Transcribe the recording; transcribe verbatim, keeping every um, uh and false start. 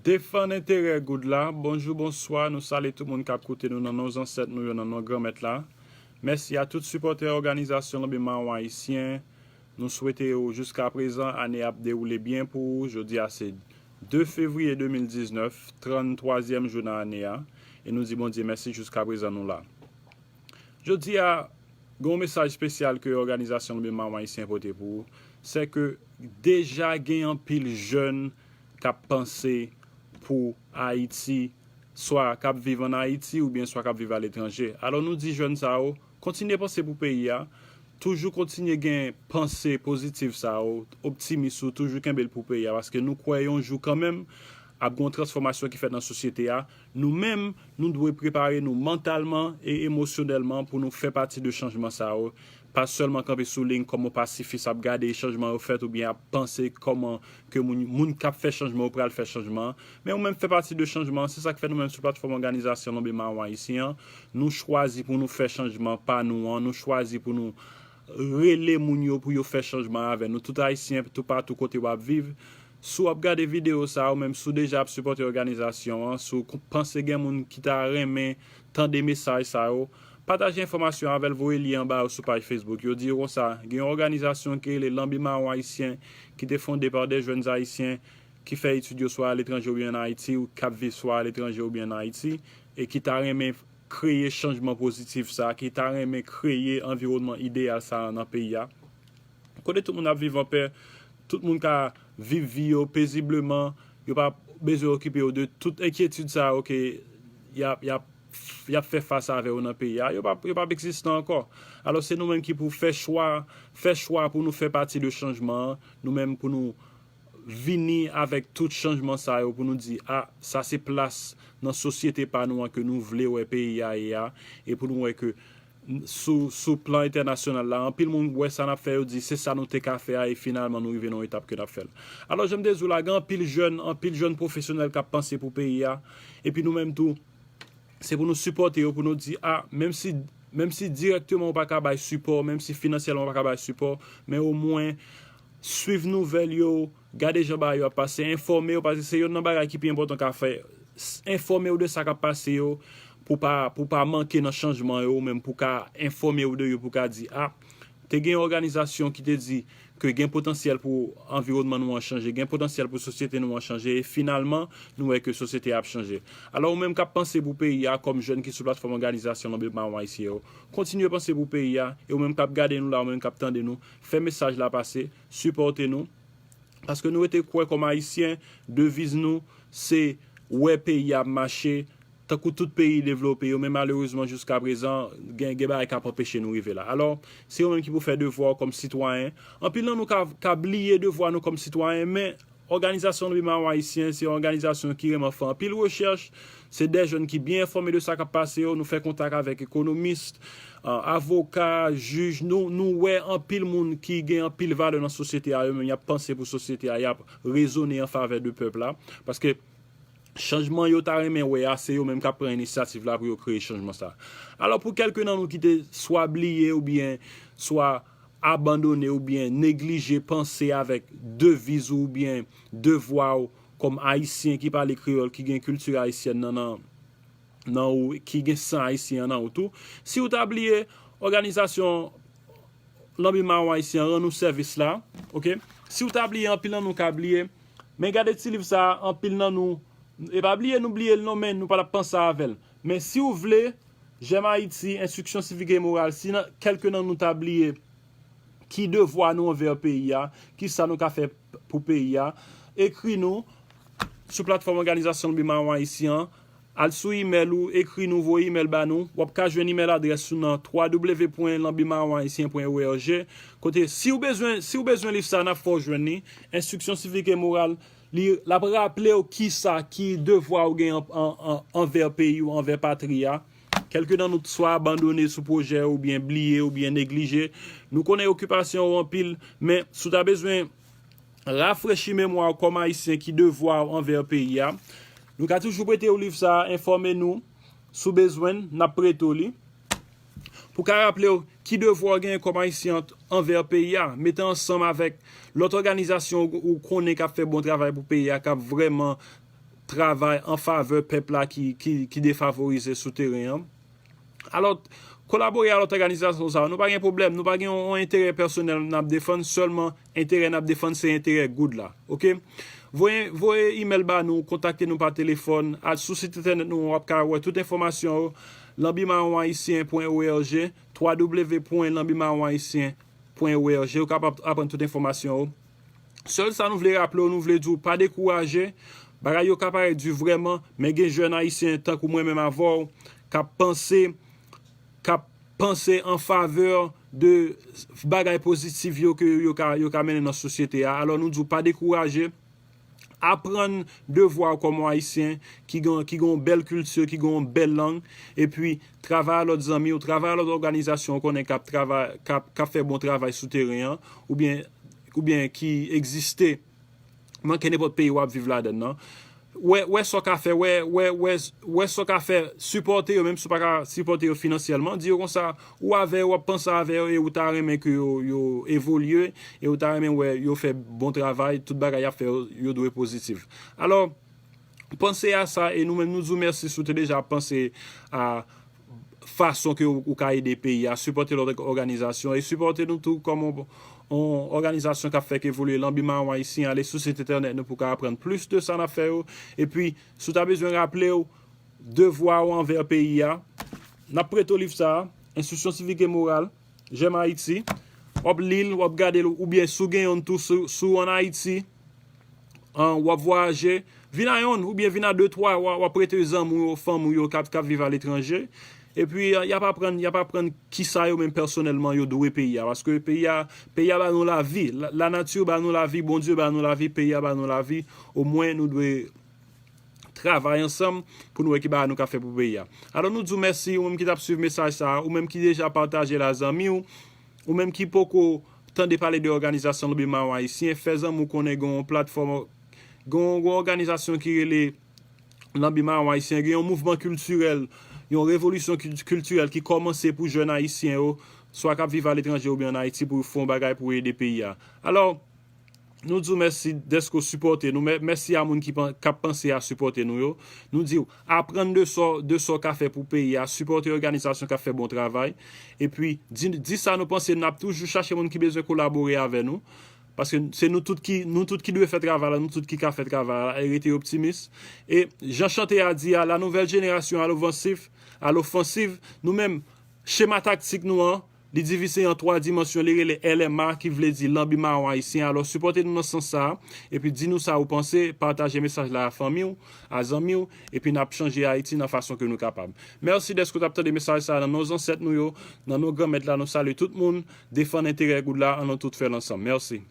Defann enterè goud la. Bonjou, bonswa. Nou salye tout moun k ap koute nou nan non zansèt nou yo, nan non Granmèt la. Mèsi a tout sipòtè òganizasyon Lanbi Mawon Ayisyen. Nou swete w jiskaprezan ane a ap dewoule byen pou ou. Jodi a se de fevriye de mil diznèf, tranntwazyèm jou nan ane a. E nou di Bondye mèsi jiskaprezan nou la. Jodi a, gen yon mesaj espesyal ke òganizasyon Lanbi Mawon Ayisyen pote pou ou. Se ke deja gen anpil jèn k ap panse pou Ayiti, swa k ap viv ann Ayiti oubyen swa k ap viv aletranje. Alò nou di jèn sa yo, kontinye panse pou peyi a, toujou kontinye gen panse pozitif sa yo, optimis ou toujou kenbe l pou peyi a, paske nou kwè yon jou kanmenm ap gen yon transfòmasyon ki fèt nan sosyete a. Nou menm, nou dwe prepare nou mantalman e emosyonèlman pou nou fè pati de chanjman sa yo. Pa sèlman kanpe sou liy kòm yon pasifis ap gade chanjman yo fèt oubyen ap panse kòman ke moun, moun k ap fè chanjman yo pral fè chanjman an. Men ou menm fè pati de chanjman an. Se sa k fè nou menm sou platfòm òganizasyon Lanbi Mawon Ayisyen an, nou chwazi pou nou fè chanjman pa nou an. Nou chwazi pou nou rele moun yo pou yo fè chanjman avè nou. Tout Ayisyen, toupatou kote w ap viv, si w ap gade videyo sa a, ou menm si w deja ap sipòte òganizasyon an, si w panse gen moun ki ta renmen tande mesaj sa yo, pataje enfòmasyon avè l, voye lyen an ba yo sou paj Facebook. Yo di yo konsa, gen yon òganizasyon ki rele Lanbi Mawon Ayisyen ki te fonde pa de jèn Ayisyen ki fè etid yo swa aletranje oubyen ann Ayiti, ou k ap viv swa aletranje oubyen ann Ayiti, e ki ta renmen kreye chanjman pozitif sa, ki ta renmen kreye anviwònman ideyal sa nan peyi a. Kote tout moun ap viv anpè, tout moun ka viv vi yo pezibleman, yo pa bezwen okipe yo de tout enkyetid sa yo ke y ap, y ap, y ap fè fas avè yo nan peyi a. Yo p ap, yo p ap egziste ankò. Alò, se nou menm ki pou fè chwa, fè chwa pou nou fè pati de chanjman an, nou menm pou nou vini avèk tout chanjman sa yo pou nou di, a, sa se plas nan sosyete pa nou an ke nou vle wè peyi a ye a, e pou nou wè ke sou, sou plan entènasyonal la, anpil moun wè sa n ap fè, yo di se sa nou te ka fè a, e finalman nou rive nan yon etap ke n ap fè l. Alò, jan m te di w la, gen anpil jèn, anpil jèn pwofesyonèl k ap panse pou peyi a, epi nou menm tou, se pou nou sipòte yo, pou nou di, a, menm si, menm si dirèkteman ou pa ka bay sipò, menm si finansyèlman ou pa ka bay sipò, men omwen, swiv nouvèl yo, gade jan bagay yo ap pase, enfòme yo, paske se youn nan bagay ki pi enpòtan ka fè. S-, enfòme yo de sa k ap pase yo, pou pa, pou pa manke nan chanjman yo, ou menm pou ka enfòme yo de yo, pou ka di, a, te gen yon òganizasyon ki te di ke gen potansyèl pou anviwònman nou an chanje, gen potansyèl pou sosyete nou an chanje, e finalman, nou wè ke sosyete a ap chanje. Alò, ou menm k ap panse pou peyi a, kòm jèn ki sou platfòm òganizasyon Lanbi Mawon Ayisyen yo, kontinye panse pou peyi a, e ou menm k ap gade nou la, ou menm k ap tande nou, fè mesaj la pase, sipòte nou, paske nou rete kwè kòm Ayisyen, deviz nou, se wè peyi a ap mache, tankou tout peyi devlope yo, men malerezman, jiskaprezan, gen, gen bagay k ap anpeche nou rive la. Alò, se ou menm ki pou fè devwa w kòm sitwayen. Anpil nan nou ka, ka bliye devwa nou kòm sitwayen, men òganizasyon Lanbi Mawon Ayisyen, se yon òganizasyon ki renmen fè anpil rechèch, se de jèn ki byen enfòme de sa k ap pase yo, nou fè kontak avèk ekonomis, a, avoka, jij, nou, nou wè anpil moun ki gen anpil valè nan sosyete a, yo menm y ap panse pou sosyete a, y ap rezone an favè de pèp la, paske chanjman yo ta renmen wè a, se yo menm k ap pran inisyativ la pou yo kreye chanjman sa. Alò, pou kèlke nan nou ki te swa bliye oubyen swa abandone oubyen neglije panse avèk deviz ou oubyen devwa w kòm Ayisyen ki pale kreyòl, ki gen kilti ayisyèn nan, nan, nan ou, ki gen san ayisyen an nan ou tou. Si w ta bliye, òganizasyon Lanbi Mawon Ayisyen an rann ou sèvis la, oke? Si w ta bliye, anpil nan nou ka bliye. Men gade ti liv sa a, anpil nan nou, e pa bliye nou bliye l non, men nou pa t ap panse avè l. Men si w vle, J'aime Haïti, Enstriksyon sivik e moral, si nan, kèlke nan nou ta bliye ki devwa nou anvè peyi a, ki sa nou ka fè pou peyi a, ekri nou sou platfòm òganizasyon Lanbi Mawon Ayisyen an, al sou imèl ou, ekri nou, voye imèl ba nou. W ap ka jwenn imèl adrès ou nan w w w pwen lanbimawonayisyen pwen org. Kote, si w bezwen, si w bezwen liv sa, n ap fè w jwenn li. Enstriksyon sivik e moral, li, l ap raple w kisa, ki devwa w gen an, an, an, anvè peyi w, anvè patri a. Kèlke nan nou t swa abandone sou pwojè oubyen bliye oubyen neglije. Nou konnen okipasyon yo anpil, men si w ta bezwen rafrechi memwa w kòm Ayisyen ki devwa w anvè peyi a, nou ka toujou prete w liv sa a, enfòme nou. Si w bezwen l, n ap prete w li. Pou w ka raple w ki devwa w genyen kòm Ayisyen an, anvè peyi a, mete ansanm avèk lòt òganizasyon ou, ou konnen k ap fè bon travay pou peyi a, k ap vrèman travay an favè pèp la ki, ki, ki defavorize sou teren an. Alò, kolabore a lòt òganizasyon sa yo, nou pa gen pwoblèm, nou pa gen yon, yon enterè pèsonèl n ap defann, sèlman enterè n ap defann se enterè goud la, oke? Voye, voye imèl ba nou, kontakte nou pa telefòn, al sou sit entènèt nou, w ap ka wè tout enfòmasyon yo, lanbimawonayisyen pwen org, w w w pwen lanbimawonayisyen pwen org, ou kapab aprann tout enfòmasyon yo. Sèl sa nou vle raple w, nou vle di w pa dekouraje. Bagay yo ka parèt di vrèman, men gen jèn ayisyen tankou mwen menm avè w k ap panse, k ap panse an favè de bagay pozitif yo ke yo ka, yo ka mennen nan sosyete a. Alò nou di w pa dekouraje. Aprann devwa w kòm yon ayisyen ki gen, ki gen yon bèl kilti, ki gen yon bèl lang, epi travay a lòt zanmi w, travay a lòt òganizasyon w konnen k ap travay, k ap, k ap fè bon travay sou teren an, oubyen, oubyen ki egziste nan kenenpòt peyi w ap viv ladan l nan. Wè, wè sa w ka fè, wè, wè, wè, wè sa w ka fè, sipòte yo, menm si w pa ka sipòte yo finansyèlman, di yo konsa, ou avè yo, w ap panse avè yo, e ou ta renmen ke yo, yo evolye, e ou ta renmen wè yo fè bon travay, tout bagay y ap fè yo, yo dwe pozitif. Alò, panse a sa, e nou menm nou di w mèsi si w te deja panse a fason ke ou, ou ka ede peyi a, sipòte lòt òganizasyon, e sipòte nou tou kòm yon, yon òganizasyon k ap fè k evolye Lanbi Mawon Ayisyen, ale sou sit entènèt nou pou w ka aprann plis de sa n ap fè yo, epi si w ta bezwen raple w devwa w anvè peyi a, n ap prete w liv sa a, Instruction civique et morale, J'aime Haïti, w ap li l, w ap gade l, oubyen si w gen yonn tou, si, si w ann Ayiti, an, w ap vwayaje, vin a yonn, oubyen vin a de, twa, w a, w ap prete zanmi w yo, fanmi w yo k ap, k ap viv aletranje. Epi, y ap aprann, y ap aprann kisa yo menm pèsonèlman yo dwe peyi a. Paske peyi a, peyi a ba nou lavi. La, lanati ba nou lavi, Bondye ba nou lavi, peyi a ba nou lavi. Omwen, nou dwe travay ansanm pou nou wè ki bagay nou ka fè pou peyi a. Alò, nou di w mèsi, ou menm ki t ap swiv mesaj sa a, ou menm ki deja pataje l a zanmi w, ou menm ki poko tande pale de òganizasyon Lanbi Mawon Ayisyen, fè zanmi w konnen gen yon platfòm, gen yon, gen yon òganizasyon ki rele Lanbi Mawon Ayisyen, gen yon mouvman kiltirèl, yon revolisyon kil-, kiltirèl ki kòmanse pou jèn ayisyen yo, swa k ap viv aletranje oubyen ann Ayiti, pou yo fè yon bagay pou ede peyi a. Alò, nou di w mèsi dèske w sipòte nou. Mè-, mèsi a moun ki pan-, k ap panse a sipòte nou yo. Nou di w, aprann de sa w, de sa w ka fè pou peyi a, sipòte òganizasyon k ap fè bon travay. Epi, di, di sa nou panse, n ap toujou chache moun ki bezwen kolabore avè nou. Paske se nou tout ki, nou tout ki dwe fè travay la, nou tout ki ka fè travay la, e rete optimis. E jan chante a di a, la nouvelle génération à l'offensive, à l'offensive, nou menm, chema taktik nou an, li divize an twa dimansyon, li rele L M A, ki vle di Lanbi Mawon Ayisyen. Alò, sipòte nou nan sans sa a, epi di nou sa ou panse, pataje mesaj la a fanmi w, a zanmi w, epi n ap chanje Ayiti nan fason ke nou kapab. Mèsi dèske w t ap tande mesaj sa a nan non zansèt nou yo, nan non Granmèt la, nou salye tout moun, defann enterè goud la, ann nou tout fè l ansanm. Mèsi.